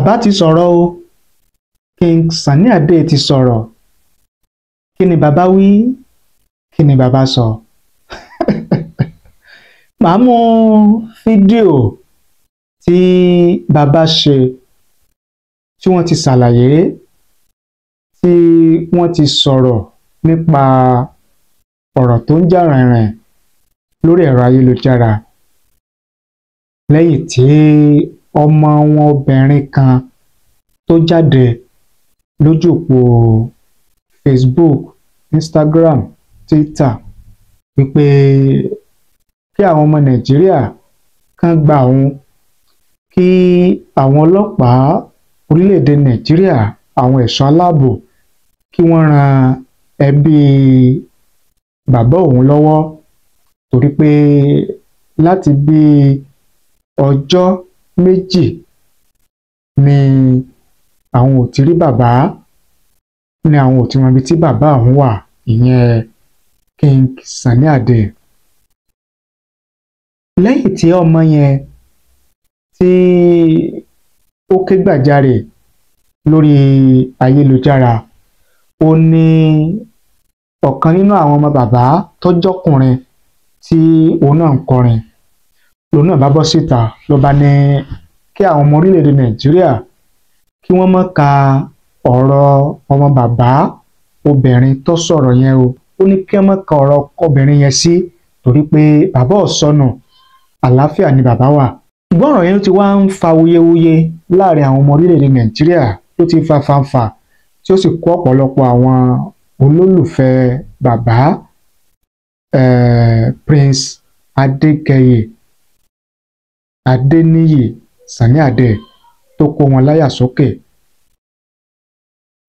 Bàbá ti sọ̀rọ̀ o, King Sunny Adé ti sọ̀rọ̀. Kí ni bàbá wí? Kí ni bàbá sọ? Màá mú fídíò tí bàbá ṣe tí wọ́n ti ṣàlàyé, tí wọ́n ti sọ̀rọ̀ nípa ọ̀rọ̀ tó ń jà rìnrìn lórí ẹ̀rọ ayélujára lẹ́yìn tí ọmọ wọn obìnrin kan tó jáde lójú òpó Facebook, Instagram, Twitter wípé kí àwọn ọmọ Nàìjíríà kan gba òun, kí àwọn ọlọ́pàá orílẹ̀-èdè Nàìjíríà, àwọn ẹ̀ṣọ́ aláàbò, kí wọ́n ran ẹbí bàbá òun lọ́wọ́ torí pé láti bí ọjọ́ méjì ni àwọn ò ti rí bàbá, ni àwọn ò ti mọ ibi tí bàbá òun wà, ìyẹn King Sunny Adé. Lẹ́yìn tí ọmọ yẹn tí ó ké gbàjarè lórí ayélujára, ó ní ọ̀kan nínú àwọn ọmọ bàbá tó jọ́kùnrin tí òun náà ń kọrin, lòun náà bá bọ́ síta ló bá ní kí àwọn ọmọ orílẹ̀-èdè Nàìjíríà kí wọ́n má ka ọ̀rọ̀ ọmọ bàbá obìnrin tó sọ̀rọ̀ yẹn o. Ó ní kí wọ́n má ka ọ̀rọ̀ obìnrin yẹn sí torí pé bàbá ò sọnù, àlàáfíà ni bàbá wà. Ṣùgbọ́n ọ̀rọ̀ yẹn ti wá ń fa wuyewuye láàrin àwọn ọmọ orílẹ̀-èdè Nàìjíríà, tó ti fa fanfà tí ó sì kó ọ̀pọ̀lọpọ̀ àwọn olólùfẹ́ bàbá Prince Adékẹyè Adéníyì Sunny Adé tó kó wọn láyà sókè,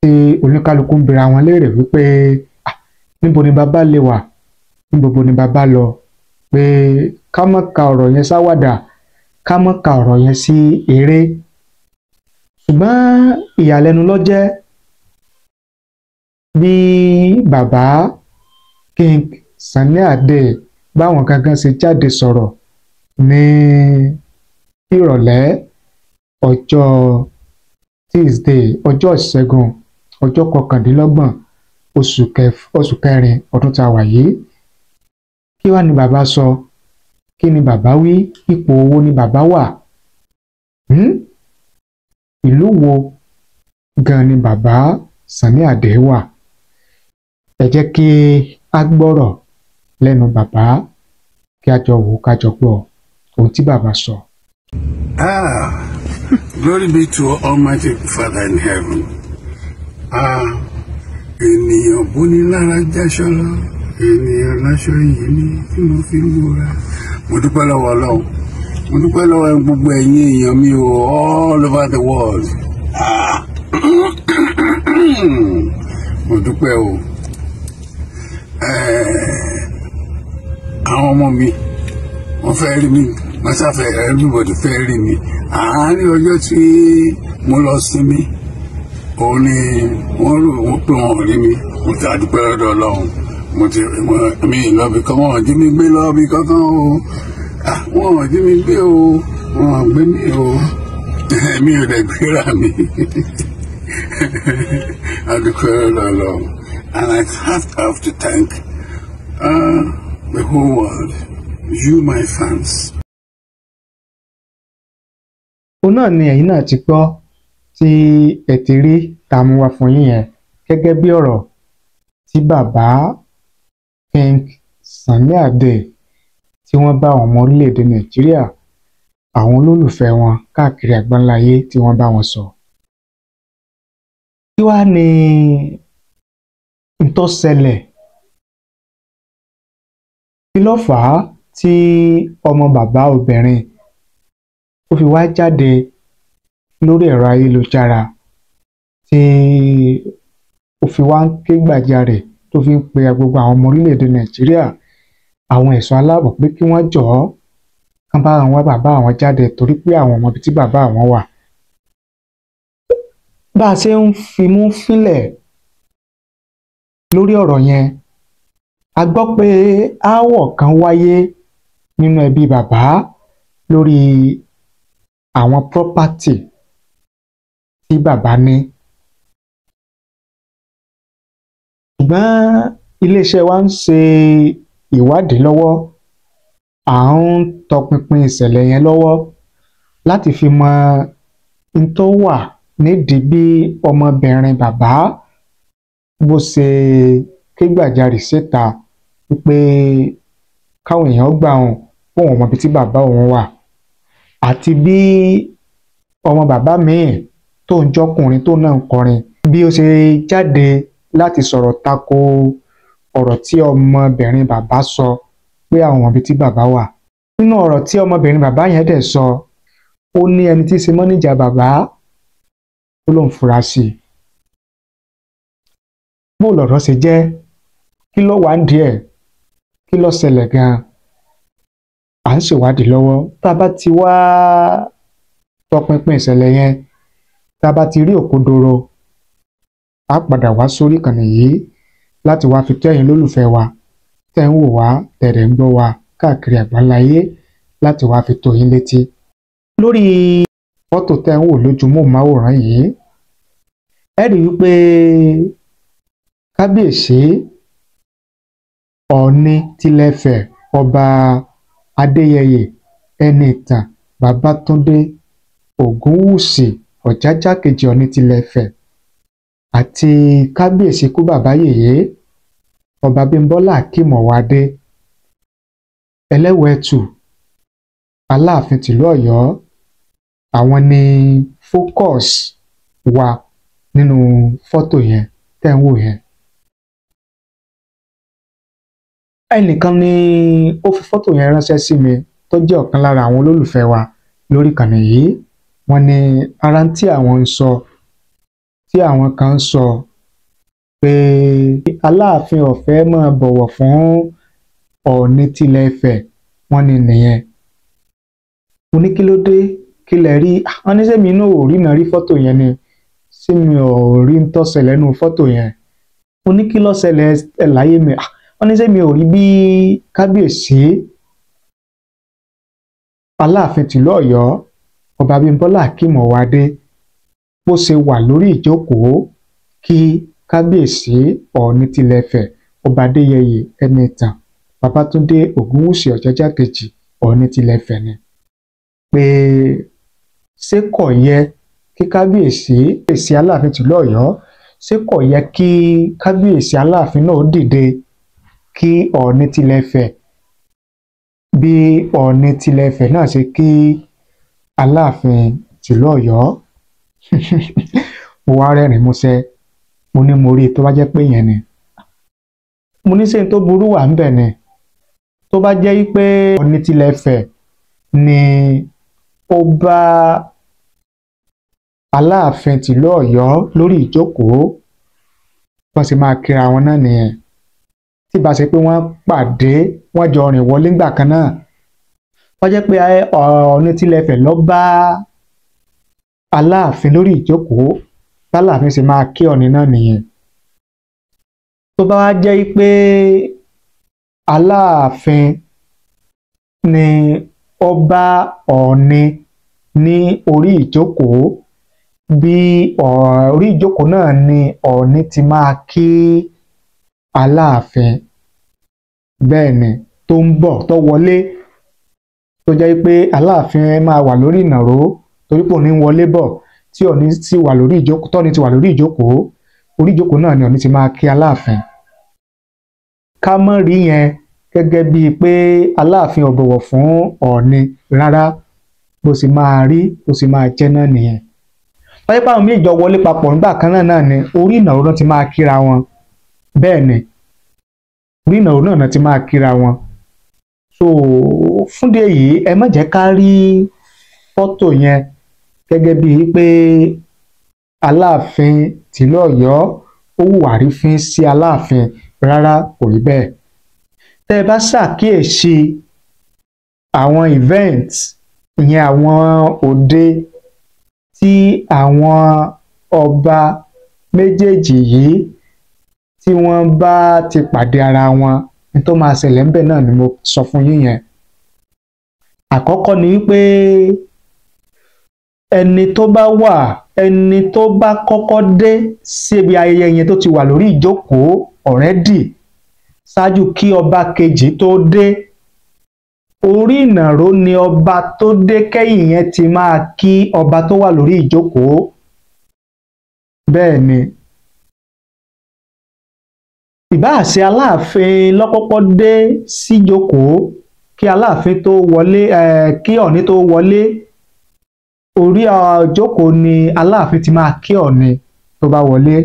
tí oníkálukú ń bira wọn léèrè wípé níbo ni bàbá lè wà, níbo ni bàbá lọ, pé ká má ka ọ̀rọ̀ yẹn sáwàdà, ká má ka ọ̀rọ̀ yẹn sí eré. Ṣùgbọ́n ìyàlẹ́nu ló jẹ́ bí bàbá King Sunny Adé báwọn gangan ṣe jáde sọ̀rọ̀ ní ìrọ̀lẹ́ ọjọ́ Tuesday, ọjọ́ ìṣẹ́gun, ọjọ́ 29 oṣù kẹrin ọdún tá a wà yìí. Kí wá ni bàbá sọ? Kí ni bàbá wí? Ipò wo ni bàbá wà? Ìlú wo gan ni bàbá Sunny Adé wà? Ẹ jẹ́ kí a gbọ́rọ̀ lẹ́nu bàbá, kí a jọ wò, ká jọ gbọ́ ohun tí bàbá sọ. Glory be to Almighty Father in heaven. Ènìyàn bóni lára jáṣọ lọ, ènìyàn láṣọ yìí ní tí mo fi ń bóra. Mo dúpẹ́ lọ́wọ́ Ọlọ́run, mo dúpẹ́ lọ́wọ́ gbogbo ẹ̀yin èèyàn mi o, all over the world. Mo dúpẹ́ o. Àwọn ọmọ mi wọ́n fẹ́ rí mi, wọ́n sáfẹ́, everybody fẹ́ rí mi. Àárín ọjọ́ tí mo lọ sinmi, òun ni wọ́n rò wọ́n pé wọ́n rí mi. Mo ti àdúpẹ́ lọ́dọ̀ Ọlọ́run. Mo ti mi lọ́bi kan, wọ́n jí mi gbé lọ́bi kankan o. Wọ́n jí mi gbé o, wọ́n gbé mi o, mi ò dẹ̀ gbéra mi. Àdúpẹ́ lọ́dọ̀ Ọlọ́run. And I have to thank the whole world, you my fans. Òun náà ni ẹ̀yin náà ti gbọ́ tí ẹ ti rí tá a mú wá fún yín yẹn gẹ́gẹ́ bí ọ̀rọ̀ tí bàbá King Sunny Adé tí wọ́n bá àwọn ọmọ orílẹ̀-èdè Nàìjíríà, àwọn olólùfẹ́ wọn káàkiri àgbáńláyé tí wọ́n bá wọn sọ. Kí wá ni n tó ṣẹlẹ̀? Kí ló fà á tí ọmọ bàbá obìnrin ó fi wá jáde lórí ẹ̀rọ ayélujára tí ó fi wá ń ké gbàjarè, tó fi ń pe gbogbo àwọn ọmọ orílẹ̀-èdè Nàìjíríà, àwọn ẹ̀ṣọ́ aláàbò pé kí wọ́n jọ̀ọ́ kán bá àwọn wá bàbá àwọn jáde torí pé àwọn ọmọ ibi tí bàbá àwọn wà. Bá a ṣe ń fimú fínlẹ̀ lórí ọ̀rọ̀ yẹn, a gbọ́ pé aáwọ̀ kan wáyé nínú ẹbí bàbá lórí àwọn property tí bàbá ní. Ṣùgbọ́n iléeṣẹ́ wa ń ṣe ìwádìí lọ́wọ́, à ń tọpinpin ìṣẹ̀lẹ̀ yẹn lọ́wọ́ láti fi mọ n tó wà nídìí bí ọmọbìnrin bàbá bó ṣe kégbàjarè síta wípé káwọn èèyàn gbà òun fún òun mọbi tí bàbá òun wà, àti bí ọmọ bàbá míì tó ń jọkùnrin tó náà ń kọrin bí ó ṣe jáde láti sọ̀rọ̀ tako ọ̀rọ̀ tí ọmọbìnrin bàbá sọ pé àwọn mọbi tí bàbá wà. Nínú ọ̀rọ̀ tí ọmọbìnrin bàbá yẹn dẹ̀ sọ, ó ní ẹni tí í ṣe mọ́níjà bàbá ó lóun fura sí i. Bó lọ̀rọ̀ ṣe jẹ́, kí ló wà ń díẹ̀, kí ló ṣẹlẹ̀ gan-an, à ń ṣèwádìí lọ́wọ́. Tá a bá ti wá tọpinpin ìṣẹ̀lẹ̀ yẹn, tá a bá ti rí òkodoro, a padà wá sórí ìkànnì yìí láti wá fi tó ẹ̀yin lólùfẹ́ wa tẹ́ ń wò wá, tẹ̀rẹ̀ ń gbọ́ wa káàkiri àgbáláyé láti wá fi tó yín létí. Lórí fọ́tò tẹ́ ń wò lójú móhùnmáwòrán yìí, ẹ rí i wípé kábíyèsí Ọọ̀ni tilẹ̀-Ifẹ̀ Ọba Adéyẹyè Ẹniìtàn Babátúndé Ògúnwùsì Ọ̀jájá kejì Ọọ̀ni tilẹ̀-Ifẹ̀ àti kábíyèsí kú bàbá yèyé Ọba Bímbọ́lá Akeem Ọwọ́adé Ẹlẹ́wẹ̀ẹ́tù Aláàfin tìlú Ọ̀yọ́, àwọn ni focus wa nínú fọ́tò yẹn tẹ́ ń wò yẹn. Ẹnìkan ni ó fi fọ́tò yẹn ránṣẹ́ sí mi tó jẹ́ ọ̀kan lára àwọn olólùfẹ́ wa lórí ìkànnì yìí. Wọ́n ní ara tí àwọn ń sọ, tí àwọn kan ń sọ pé Aláàfin ò fẹ́ máa bọ̀wọ̀ fún Ọọ̀ni tilẹ̀-Ifẹ̀, wọ́n ní nìyẹn. Mo ní kí ló dé, kí lẹ rí? Wọ́n ní sẹ́mi inú ò rí náà rí fọ́tò yẹn ni, sí mi ò rí ń tó ṣẹlẹ̀ nínú fọ́tò yẹn. Mo ní kí ló ṣẹlẹ̀ ẹ̀ láyé mi? Wọ́n ní sẹ́mi ò rí bí kábíyèsí Aláàfin tìlú Ọ̀yọ́ Ọba Bímbọ́lá Akeem Ọwọ́adé bó ṣe wà lórí ìjókòó kí kábíyèsí Ọọ̀ni tilẹ̀-Ifẹ̀ Ọba Adéyẹyè Ẹniìtàn Babátúndé Ògúnwùsì Ọ̀jájá kejì Ọọ̀ni tilẹ̀-Ifẹ̀ ni. Pé ṣé kò yẹ kí kábíyèsí Aláàfin tìlú Ọ̀yọ́, ṣé kò yẹ kí kábíyèsí Aláàfin náà dìde kí Ọọ̀ni tilẹ̀-Ifẹ̀ bí Ọọ̀ni tilẹ̀-Ifẹ̀ náà ṣe kí Aláàfin tìlú Ọ̀yọ́? Mo wá rẹ́rìn músẹ́, mo ní mo rí i tó bá jẹ́ pé yẹn ni. Mo ní ṣé n tó burú wà ńbẹ̀ ni, tó bá jẹ́ pé Ọọ̀ni tilẹ̀-Ifẹ̀ ni ó bá Aláàfin tìlú Ọ̀yọ́ lórí ìjókòó, wọ́n sì máa kíra wọn náà nìyẹn. Tí bá ṣe pé wọ́n pàdé, wọ́n jọ rìn wọlé ńgbà kan náà, wọ́n jẹ́ pé Ọọ̀ni tilẹ̀-Ifẹ̀ ló bá Aláàfin lórí ìjókòó, báláàfin ṣe máa kí Ọọ̀ni náà nìyẹn. Tó bá wá jẹ́ pé Aláàfin ni ó bá Ọọ̀ni ní orí ìjókòó, bí orí ìjókòó náà ni Ọọ̀ni ti máa kí Aláàfin. Bẹ́ẹ̀ ni tó ń bọ̀ tó wọlé, tó jẹ́ pé Aláàfin máa wà lórí ìnàró torí pé òní ń wọlé bọ̀, tí Ọọ̀ni ti wà lórí ìjókòó, tọ́ni ti wà lórí ìjókòó, orí ìjókòó náà ni Ọọ̀ni ti máa kí Aláàfin. Ká mọ́ rí yẹn gẹ́gẹ́ bíi pé Aláàfin ò bọ̀wọ̀ fún Ọọ̀ni rárá, bó sì máa rí bó sì máa jẹ́ náà nìyẹn. Wọ́n yẹ pé àwọn méjì jọ wọlé papọ̀ nígbà kan náà ni orí ìnàró náà ti máa kíra wọn. Bẹ́ẹ̀ ni orí ìnàró náà ti máa kíra wọn. So fúndé yìí, ẹ má jẹ́ ká rí fọ́tò yẹn gẹ́gẹ́ bíi pé Aláàfin tìlú Ọ̀yọ́ ó hùwà rífín sí Aláàfin, rárá kò rí bẹ́ẹ̀. Tẹ́ ẹ bá ṣàkíyèsí àwọn events, ìyẹn àwọn òde tí àwọn ọba méjèèjì yìí tí wọ́n bá ti pàdé ara wọn, ní tó máa ṣẹlẹ̀ ńbẹ̀ náà ni mo sọ fún yín yẹn. Àkọ́kọ́ ni wípé ẹni tó bá wà ẹni tó bá kọ́kọ́ dé síbi ayẹyẹ yẹn tó ti wà lórí ìjókòó ọ̀rẹ́dì ṣáájú kí ọba kejì tó dé, orí ìnàró ni ọba tó dé kẹ́yìn yẹn ti máa kí ọba tó wà lórí ìjókòó. Bẹ́ẹ̀ ni ìbáà ṣe Aláàfin lọ́kọ́kọ́ dé síjókòó kí Aláàfin tó wọlé, kí Ọ̀ọ̀ni tó wọlé, orí ìjókòó ni Aláàfin ti máa kí Ọ̀ọ̀ni tó bá wọlé.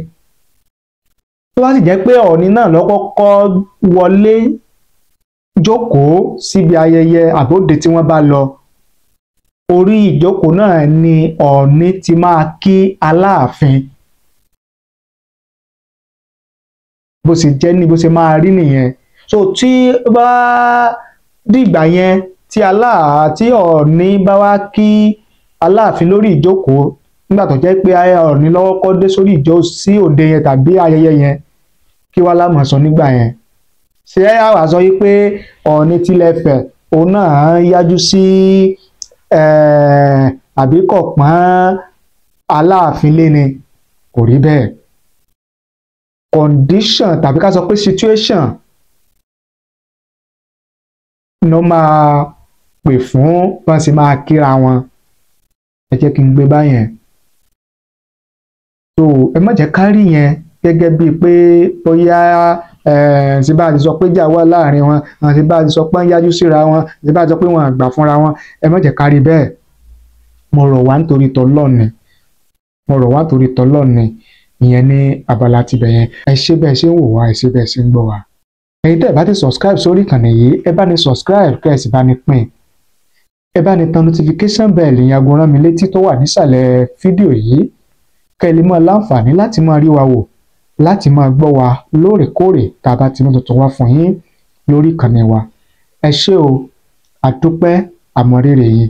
Tó bá sì jẹ́ pé Ọ̀ọ̀ni náà lọ́kọ́kọ́ wọlé jókòó síbi ayẹyẹ àbóde tí wọ́n bá lọ, orí ìjókòó náà ni Ọ̀ọ̀ni ti máa kí Aláàfin. Bó ṣe jẹ́ ní bó ṣe máa rí nìyẹn. So tí ó bá dìgbà yẹn tí Ọ̀ọ̀ni bá wá kí Aláàfin lórí ìjókòó, nígbà tó jẹ́ pé Ọ̀ọ̀ni lọ́wọ́ kọ́ dé sórí ìjọ sí òde yẹn tàbí ayẹyẹ yẹn, kí wá lámọ̀ sọ nígbà yẹn? Ṣé àwa sọ yìí pé Ọ̀ọ̀ni tilẹ̀ Ifẹ̀ òun náà yájú sí àbí kò pọ́n Aláàfin lé ni? Kò rí bẹ́ẹ̀. Condition tàbí ká sọ pé situation ló máa pè fún wọ́n sì máa kíra wọn. Ẹ jẹ́ kí n gbé báyẹn. So ẹ má jẹ́ ká rí yẹn gẹ́gẹ́ bíi pé bóyá ṣe bá a ti sọ pé jà wà láàrin wọn, ṣe bá a ti sọ pé ń yájú síra wọn, ṣe bá a ti sọ pé wọn àgbà fúnra wọn. Ẹ má jẹ́ ká rí bẹ́ẹ̀. Mo rọ̀ wá nítorí t'Ọlọ́run ni, mo rọ̀ wá nítorí t'Ọlọ́run ni. Ìyẹn ní abala tibẹ̀ yẹn. Ẹ ṣé bẹ́ẹ̀ ṣe ń wò wá, ẹ ṣé bẹ́ẹ̀ ṣe ń gbọ́ wá. Ẹ̀yin tẹ́ ẹ bá ti subscribe sórí ìkànnì yìí, ẹ bá ní subscribe kẹ́ ẹ sì bá ní pín. Ẹ bá ní tan notification bell ìyẹn aago rán mi létí tó wà nísàlẹ̀ fídíò yìí, kẹ́ ẹ lè máa láǹfààní láti máa rí wa wò, láti máa gbọ́ wa lóòrèkóòrè tá a bá ti mú tuntun wá fún yín lórí ìkànnì wa. Ẹ ṣé o, àdúpẹ́, àmọ̀rírì yín.